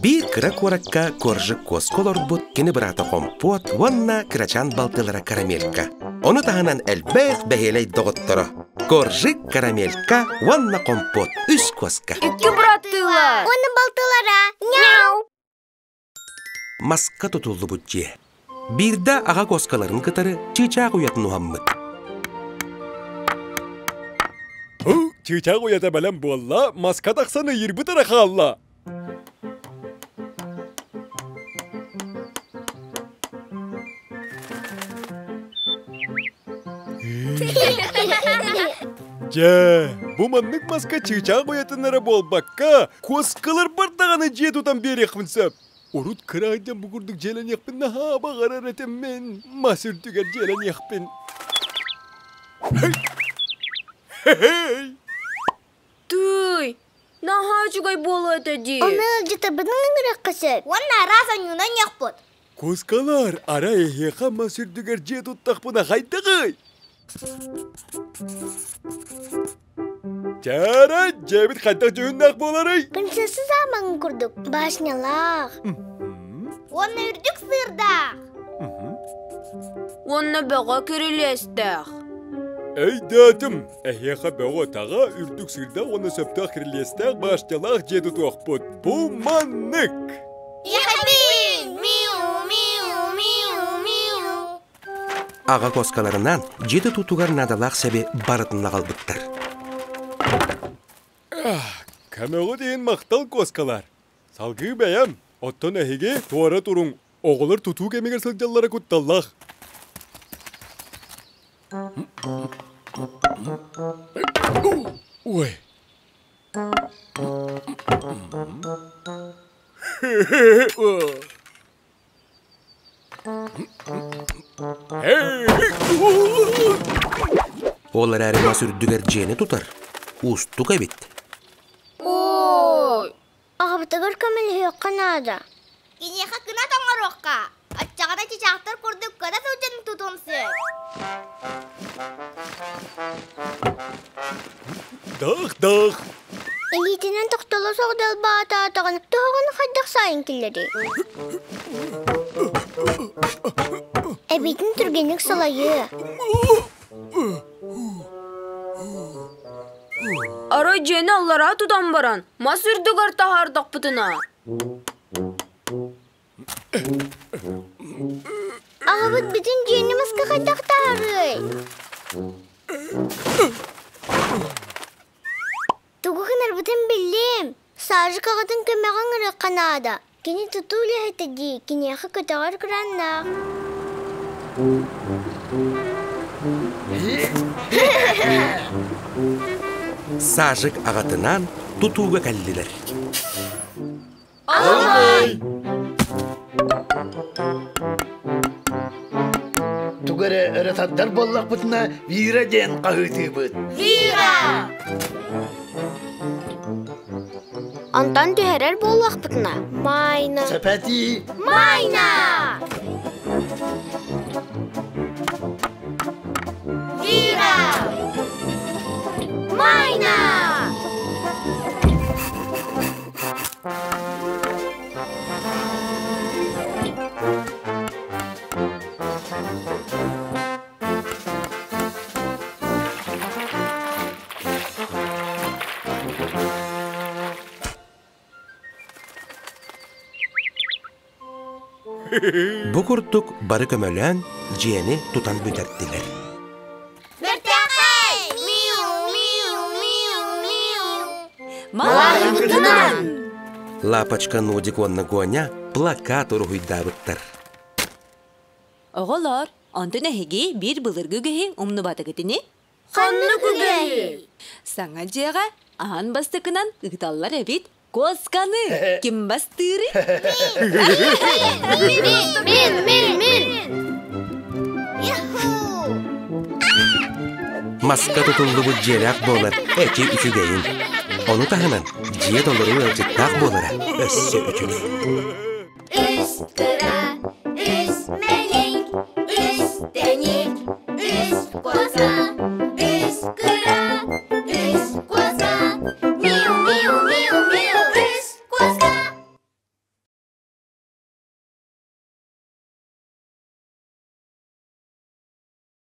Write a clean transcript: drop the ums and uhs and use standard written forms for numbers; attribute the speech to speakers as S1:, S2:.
S1: Биир кыра куоракка Коржик куоска олорбут кини быраата Хомпуот уонна кырачаан балтылара Карамелька. Ону таһынан элбэх бэһиэлэй доҕотторо Коржик, Карамелька уонна Хомпуот үс куоска.
S2: Икки быраттыылар.
S3: Уонна балтылара. Няу!
S1: Маска тутуллубут дьиэ. Биирдэ аҕа куоскаларын кытары чыычаах уйатын уһаммыт.
S4: Чыычаах уйата бэлэм буолла, маска тахсан ыйырбыт эрэ хаалла. Дьэ, бу маннык маска чыычаах уйатын эрэ буолбакка, куоскалар бардаҕаны дьиэ тутан биэриэхпин сөп. Урут кыра сылдьан бу курдук дьиэлэниэхпин наһаа баҕарар этим мин. Мас үрдүгэр дьиэлэниэхпин. Хей!
S2: Тыый, наһаа үчүгэй буолуо этэ дии.
S3: Ону ыалдьытарбытын ыҥырыахха сөп.
S5: Уонна араас онньуунан ньохпут.
S4: Кускалар, арай эһиэхэ мас үрдүгэр дьиэ туттахпына хайдаҕый? Чара, дьиэбит хайдах дьүһүннээх буоларый?
S3: Принцесса замогын курдук башнялаах.
S5: Уонна үрдүк сыырдаах.
S2: Уонна бөҕө кирилиэстээх.
S4: Өйдөөтүм. Эһиэхэ бөҕө-таҕа, үрдүк сыырдаах уонна сөптөөх кирилиэстээх башнялаах дьиэ тутуохпут. Бу маннык!
S5: Яхабин! Миу, миу, миу, миу.
S1: Аҕа куоскаларынан дьиэ тутуутугар наадалаах сэби барытын аҕалбыттар.
S4: Көмөҕүт иһин махтал куоскалар. Салгыы бэйэм, оттон эһиги туора туруҥ, оҕолор тутуу кэмигэр сылдьаллара кутталлаах. Ой.
S1: Ол эрээри мас үрдүгэр дьиэни тутар уустук эбит.
S3: Ой, аҕабытыгар көмөлөһүөххэ наада.
S5: Киниэхэ кынат оҥоруохха. Оччоҕуна чычаахтар курдук кыра сылдьан тутуом сөп.
S4: Дах-дах!
S3: Илиитинэн тохтоло суох далбаатаатаҕына, тоһоҕону хайдах саайан киллэрий? Эбиитин түргэнник салайыы.
S2: Арай дьиэни аллараа тутан баран, мас үрдүгэр таһаардахпытына.
S3: Аҕабыт бүтүн дьиэни маска хайдах таһаарыай? Тугу гынарбытын биллим. Саажык аҕатын көмөҕө ыҥырыахха наада. Кини тутуу үлэһитэ дии, киниэхэ көтөҕөр кыраннаах.
S1: Саажык аҕатынаан тутууга кэллилэр.
S2: Аламай!
S6: Тугу эрэ өрө тардар буоллахпытына, Вира диэн хаһыытыыбыт.
S5: Вира!
S3: Онтон түһэрэр буоллахпытына, Майна.
S6: Сэпэтии.
S5: Майна! Вира! Майна!
S1: Бу курдук бары көмөлөөн дьиэни тутан бүтэрдилэр.
S5: Бэртээхэй! Миу, миу, миу, миу.
S2: Малаһыҥкытынан!
S1: Лапочка Нудик уонна Гоня плакат уруһуйдаабыттар.
S7: Оҕолор, онтон эһиги биир былыргы үгэһи умнубатыгыт ини?
S2: Ханнык үгэһи?
S7: Саҥа дьиэҕэ аан бастакынан ыыталлар эбит. Куосканы ким бастыырый?
S5: Мин, мин, мин, мин! Юху!
S1: Маска тутуллубут дьиэлээх буолар эчи үчүгэйин. Ону таһынан дьиэ толору ыалдьыттаах буолара өссө үчүгэй.
S5: Үс кыра, үс мэ.